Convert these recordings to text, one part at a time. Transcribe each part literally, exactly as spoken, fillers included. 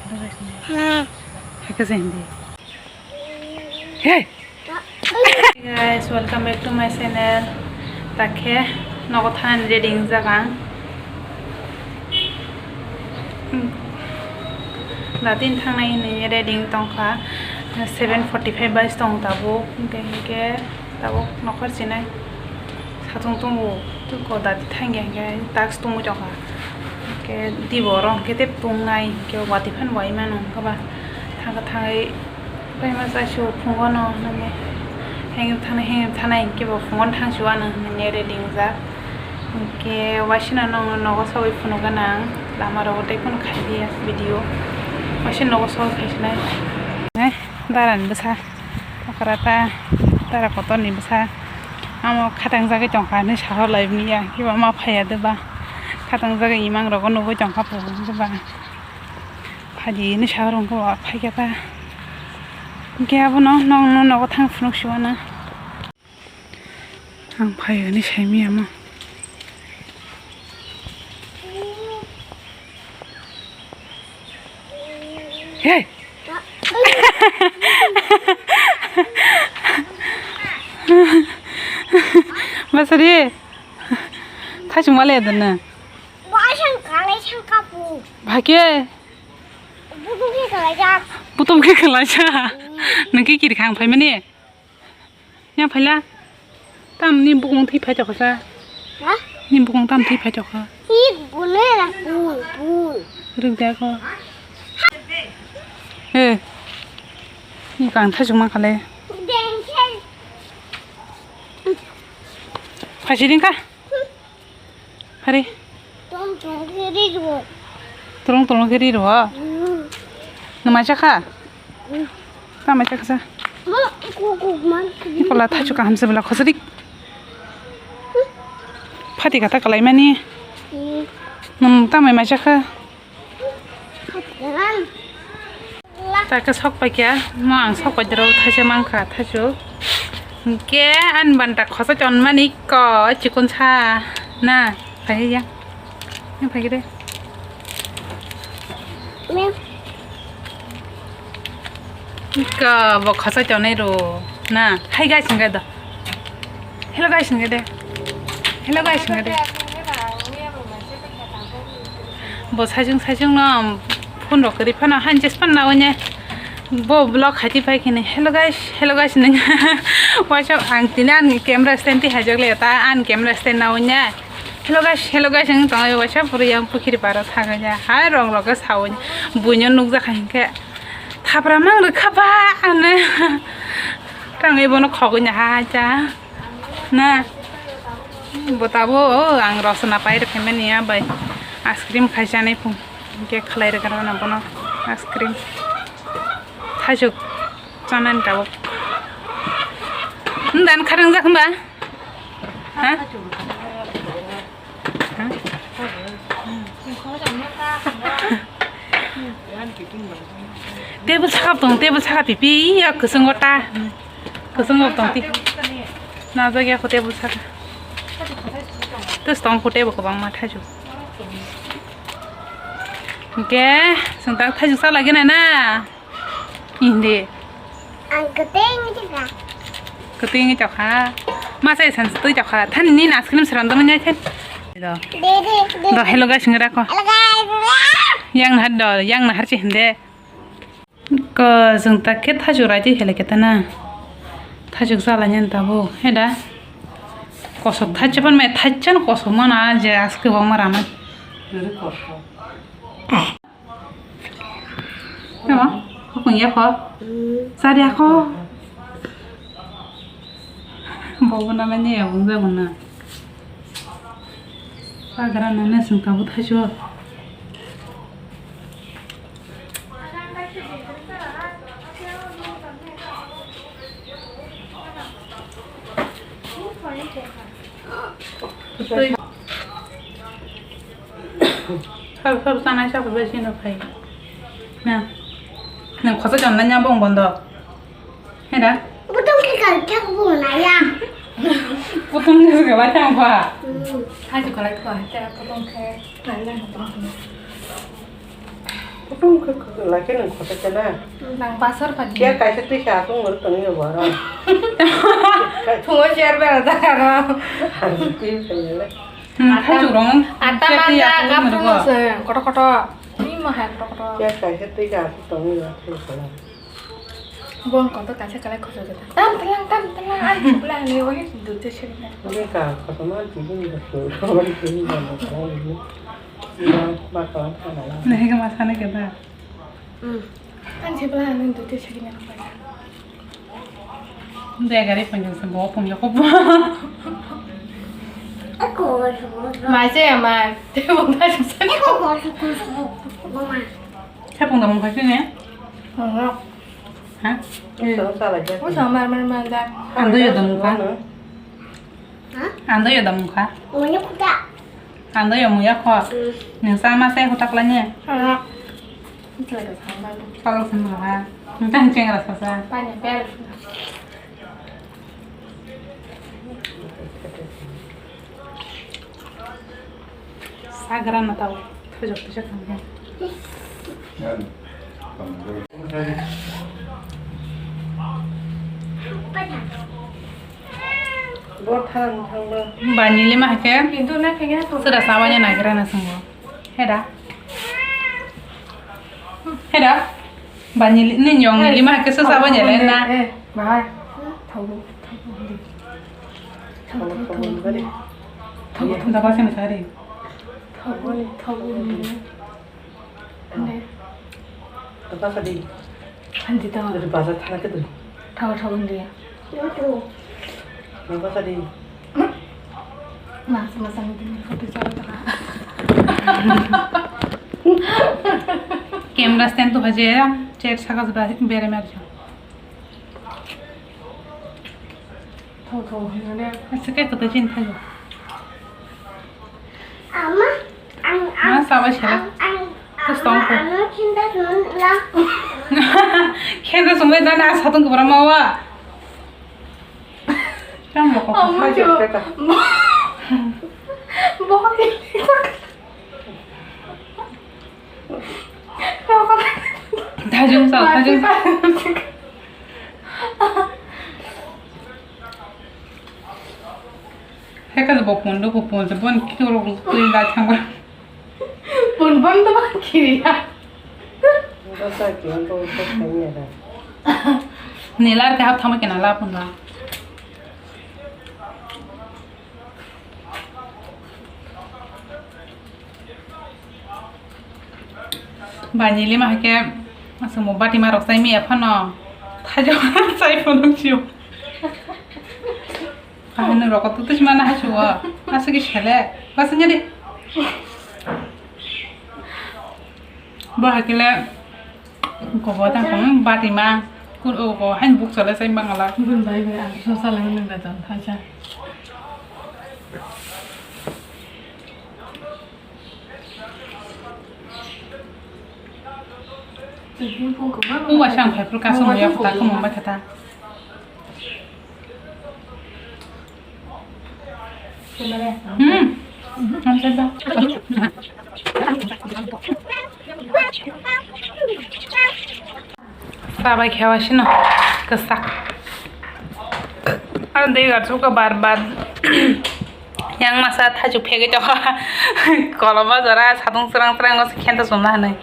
Hakhe se hindi. Hey! Hey guys, welcome back to my channel. Takhe nogo thani ready wngjak ang. Datin thangnai hinwi ready wng tongkha. Seven forty-five bai tong tabuk. Hinkhe hinkhe Tabuk nokhor chinai satung tongo, tei ko dati thangya hinkhe task tongwi tongkha. Hinkhe dibo oro hinkhe tei tongnai hinkhe watwi phano wai mano hinkhe ba thangkha thangwi paima chai sio phungo no hinwi hengwi thanai hengwi thanai hinkhe bo phungo no thang sio ano hinwi ready wngjak. Hinkhe waisino nogo sogwi phunukgana ang lama rogo tei phano khailiya video waisino nogo sogwi khaisinai. Eh, darani bwsa. Okra ta, tara kotor ni bwsa. Amo khatang jagwi tongkha hinwi saha lai manya. Kiba ma phaiya de ba. Khatang jagwi imang rogo nugwi tongkha po de ba. Phaidi hinwi saha rwngkha ba phaikha ta. Hinkhe abono nokno nogo thang phunuk siwana. Ang phai hinwi sai manya mo. Hey! Basari, thachung male dana. Bhake? Putum khe kalaijak. Nungki kiri khang phaimani? Yang phaila. Tam ni bukung thwi phai tokha sa. Ha? Ni bukung tam thwi phai tokha. Ni bune na bul, bul. Ruk da ko. Eh. Ni kang thai juma khale. Phai si ding ka. Hari. Tolong tolong kiri dua. Tolong tolong kiri dua. Hmm. Namaja kha? Hmm. Tamaja kha sa? Ma, kuk, kuk, man. Ikola thachu kaham se bela khosadik. Phati kata kalai mani. Hmm. Nung tamai maja kha? Taka sok paikha, mo ang sok paidoro thaisa mankha, thaisu. Hinkhe ani banta khosa chonmani ko chikon sa na, phai ya. Yang phai de. Ko bo khosa chonai ro na, hai guys, hinkhe do. Hello guys, hinkhe de. Hello guys, hinkhe de. Bo sajung sajung no phone rok kwrwi phano hanjes phano na onya. Bo vlog khaiti phai khini, "Hello guys, hello guys," nung. Waisa ang tini ani camera stand ti hajak le ta ani camera stand na onya. "Hello guys, hello guys," wng tong waisa pura yang pukhiri paro thang ya. Hai rong rok sa onya. Buino nukjak kha hinkhe. Thapra mang rwkha ba ano. Tangwi bono khogwi naha cha. Na. Bo tabo o ang rosona pai rwkha mani ya bai. Ice cream khai chanai phung. Hinkhe khlai rwkha na bono ice cream. Thaichuk chanani tabo. Ndan kharang jak hwnba? Ha? Table saka tong, table saka pipi ya kwchwng ta. Kwchwng tong ti. Na jagya ko table saka. Tus tong ko table ko bang ma thaju. Oke, sung tak thaju sa lagi na na. Inde. Ang kwtwi wngwi tongkha. Kwtwi wngwi tongkha. Ma sai san twi tongkha. Thani ni ice cream srang dong nyai then. Do. De, de, de. Do, hello guys, ngira ko. Hello guys. Yang nahar do, yang nahar chi hinde. Ko jung ta khe thaju raji hele keta na. Thaju jala nyan ta bo. Heda. Kosok thaju pan mai thaju kosok mana je aske bang mara mai. Tama, hopung ya kho? Sari ya kho? Bobo na manya ya bung jago na. Pagra na na sung kabu thaju. Sab sab sana sab bai sino phai. Na. Nang khosa jonna nya bong bondo. Heda? Putum ke kal kal bu na ya. Putum ne se ba chang ba. Hmm. Hai to kalai ko hai ta putum ke. Lai lai putum ke. Kutung khe, khe, lai khe nwng khoto khe na. Nang basar padi. Chair kaisa twi khe aswk nwrwk tongwi o borok. Phungo chair bera da karo. Ang twi phai le. Hmm, atam, thaichuk rong. Atam chair twi anda aswk nwrwk kapung o. Se, koto koto. Ni mo hai koto koto. Chair kaisa twi khe aswk tongwi o thai khe na. Bon koto kaisa kalai khoto jata. Tam talang, tam talang, ai chukla ni wani dute sirna. Ni ka koto ma twi ni ko. Wani twi ni ko. Nahigama sana keda. Hmm. Ang sibla ang dute sagina ko pada. Degari panjang sembo pung yoko. Aku. Maje ama. Tebong ta suksa. Aku ko suku suku. Mama. Tebong ta mung kasi ne? Mama. Ha? Usa mar mar mar da. Ando yo dong ka. Ando yo dong ka. Muni kuda. Ando yo muya kho. Hmm. Nungsa ma sai hutak lanya. Hala. Kalau sama ha. Nungsa ceng rasa sa. Panya pel. Sagra na tau. Thujok thujok kang. Bo thang thang ba. Bani lima hake. Kintu na kaya to. Sura sawanya nagra na sungo. Heda. Heda. Bani ni nyong ni lima hake sura sawanya le na. Eh, bahar. Thau, thau, thau. Thau, thau, thau. Thau, thau, thau. Thau, thau, thau. Ande. Tapa kadi. Andi tama. Dari bazar thana ke tu. Thawa thawa andi. Tapa kadi. Mas mas andi ni kopi chalo taka. Camera stand tu haje ya, chair saka bere mer jo. Thau thau hinane. Asa khe kwtwi chini thaio. Ama, ang, ang, ma sabai sela. Ang, ang, kustong ama, ko. Ano chinta chun la. Khe to sumai dana asa tong kubra mawa. Tang lo ko. Ama sai jo. Bo. Bo. Thajung sa, thajung sa. Heka bo pundu bo pun se bon kiro tui ga thangba. Pun bon to ba kiri ya. Nilar ke hap thama kena la pun la. Bani lima hake aswk mo bati ma rok chai miya phano thajo chai phano sio. Kahini rok tu tu mana hasu wa. Aswk ki sele. Bas nyadi. Bo hakile. Kobo tang kong bati ma. Kun o ko hain buk sale sai bangala. Bun bai bai ang so sale nang da tan thaja. Uwa sang phai phuru kasung ya kota kumung bai kata. Hmm. Sabai khewa sino kwsak. Ang dei gar suka bar bar. Yang masa thaju phege to. Koloma jora satung serang serang khenta sumna hanai.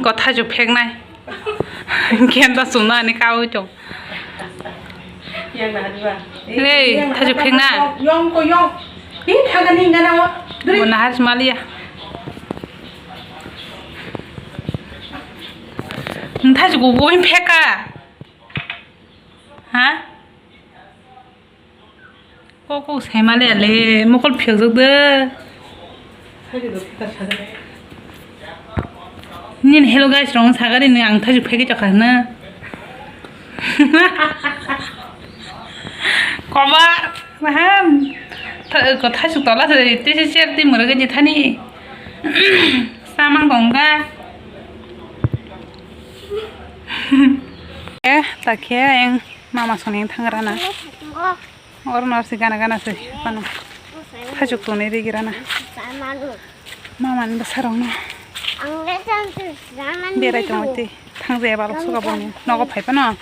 Ko thaju pheknai. Khenta sumna hanai kawi to. Yang na diba? Lei, yang thaju phekna. Yang ko yang. Ini thaga ni ngana wa. Bo nahar smalia. Nthaju go boin pheka. Ha? Kok kok saima le le mokol phiyok jok de. Nini hello guys rong sagari ni ang thaju phegi chakha na. Koba han ko thaju tola se te se cher ti murage je thani. Samang kongga. Eh, takhe eng mama soni thangrana. Oro no se gana gana se pano. Thajok tonwi rigi rana. Mama ni bwsa rok no. Berai tongwi twi thangjaya balok suka boni nogo phai phano.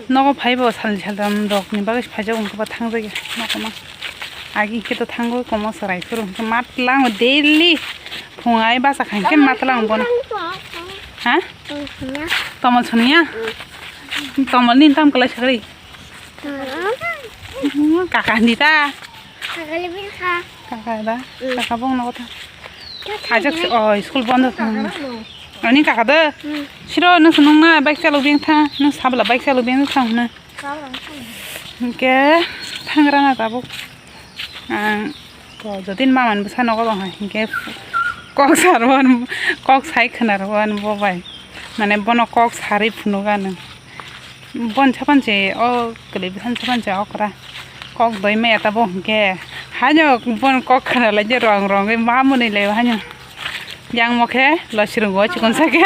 Nogo phai bo salni saldam rok ni bagwi phaijak wngkha ba thangjaya nogo ma. Agi khe to thangwi komo chwrai phuru hwnkhe matlang daily phung ai basa khankhe matlang bono. Ha? Tomol soniya? Tomol ni tam kwlai sagri. Kaka hindi ta. Kaka da. Kaka bong nogo ta. Ajak oh school bondo. Ani kaka da. Siro nung sunung na bike chalok beng tha. Nung sabla bike chalok beng tha na. Hingke thangrana tabuk. Ang to jodin maman bwsa nogo tong hai hingke kok sarwan kok sai khwnarwan bo bai. Mane bono kok sarwi phunukgano. Bon sapan se o kwlwi bwsani sapan se okra. Kok doi maya tabuk hingke. Haino bon kok khwnalaide rong rongwi ma mwnwi lai haino. Yang mokhe losirungo chikon sake.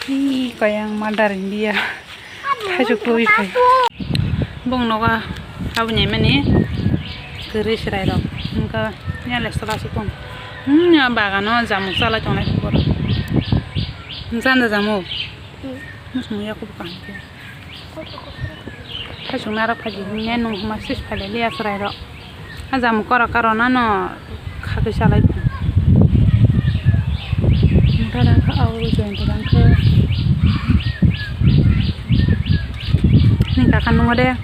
Ih, kayang madar India. Thaichuk twi phai. Bong noga aboni mani kwrwi chwrai rok. Wngkha ya le sala se tong. Hmm, ya bagano jamuk chalai tongnai borok. Janda jamuk. Musung ya kubuk ang khe. Thaichuk narok phaidi hwnwi nung hwnma sis phailai liya chwrairok. A jamuk kora karo nano khagwi chalai. Motha dangkha au jointo dangkha. Ni kaka nungo de.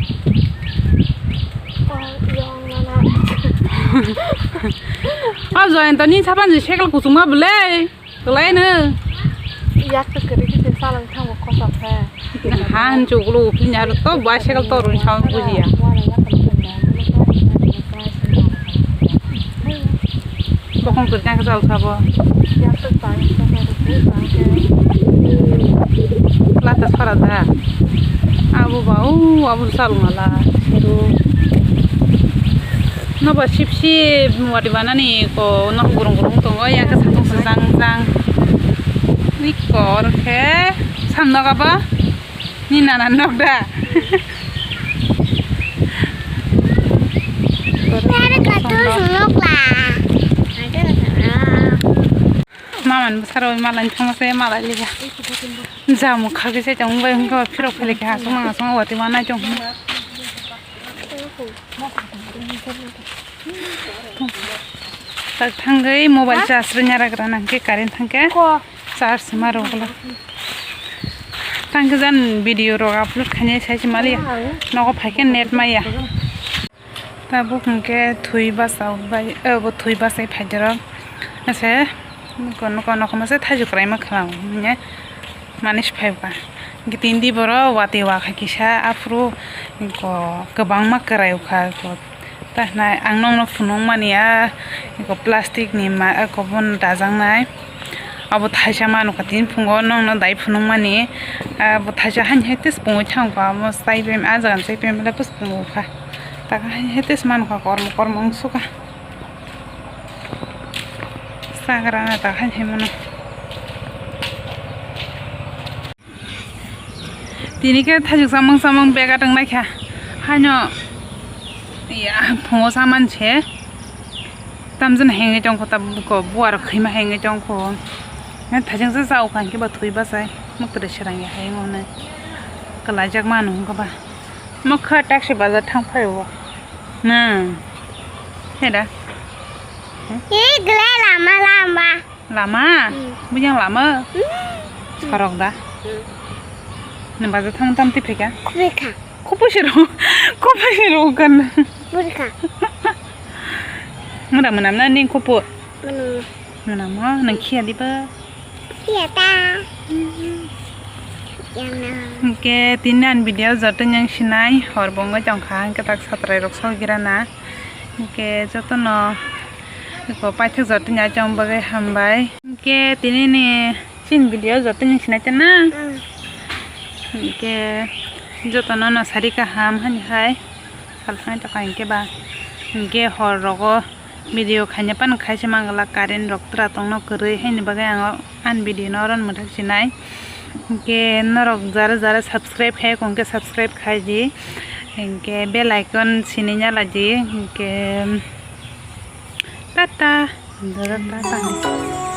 O jointo ni sapan je cycle kuchukma bwle. Kwlaino. Yak to kwrwi khe chalok thango kosa khe. Ha, hinchuk ulo uphilni aro to bicycle to rwni sao bujiya. Bokong kwrwi tang khe chalok sabo. Yak to tang khe. Lata sara da. Abo ba, o, abo chalok mala. Nobo sip sip wati banani ko nok gurung gurung tongo, yang khe satung sejang jang. Ni kor khe samno kaba ni nana nok da. Maman bwsarok malai thangma se malai liya. Jamu khagwi se tong bai hwnkhe phirok philike hasong hasong watwi ma nai tong. Tak thangwi mobile charge rwna ragra nangkhe current thangkhe charge ma rwgwla. Tangkhe jan video rok upload khainai sai se maliya nogo phaikhe net maya. Tabuk hwnkhe thwi basa bai, eh, bo thwi basa phaidoro. Ase, nokho, nokho, nokho mase thaichuk kwraima khwlang hwnwi mani se phai bwkha. Hwnkhe tini di borok watwi wakha kisa, aphuru kwbangma kwrai wkha. Ta hwnai ang nokno phunukmani a plastic ni ma, eko bono dajaknai. Abo thaisa manukha tini phungo nokno dai phunukmani. Abo thaisa haini hai tei se pungwi thangkha, amo chaipai, ah jagani chaipai belai post pungwi kha. Taka hai hai tei se manukha kormo kormo wngsukha. Chagra na ta hai hai mano. Tini khe thaichuk samung samung bag atwng naikha. Haino ya phungo saman se. Tamjani hengwi tongkho ta buko buarok khaima hengwi tongkho. Thaijang se chao kha hwnkhe ba thwi bachai. Muktrwi srangya hai wngmani. Kwlaijak manu wngkha ba. Mokha taksi bazar thang phaio. Na. Heda. E gle lama lama. Lama? Hmm. Bujang lama? Hmm. Sorok da? Hmm. Nang bazar thang tam twi phaikha? Phaikha. Kupu siro. Kupu siro kan. Phaikha. Mura muna muna ning kupu. Muna. Muna mo nang khia diba. Khia ta. Yana. Hwnkhe tini ani video joto yang sinai hor bongwi tongkha hwnkhe tak satrai rok sogirana. Hwnkhe jotono eko paithak joto ni achang bagwi hambai. Hwnkhe tini ni chini video joto ni sinai chana. Mm. Hwnkhe jotono no sari kaham hani hai sal thang tokha hwnkhe ba hwnkhe hor rogo video khaina pan khaisa mangala current rok tra tongno kwrwi haini bagwi ang ani video no oro mwthak sinai. Hwnkhe norok jara jara subscribe hai kongkhe subscribe khai di. Hwnkhe bell icon sinina lai di. Hwnkhe Tata. Dada tata.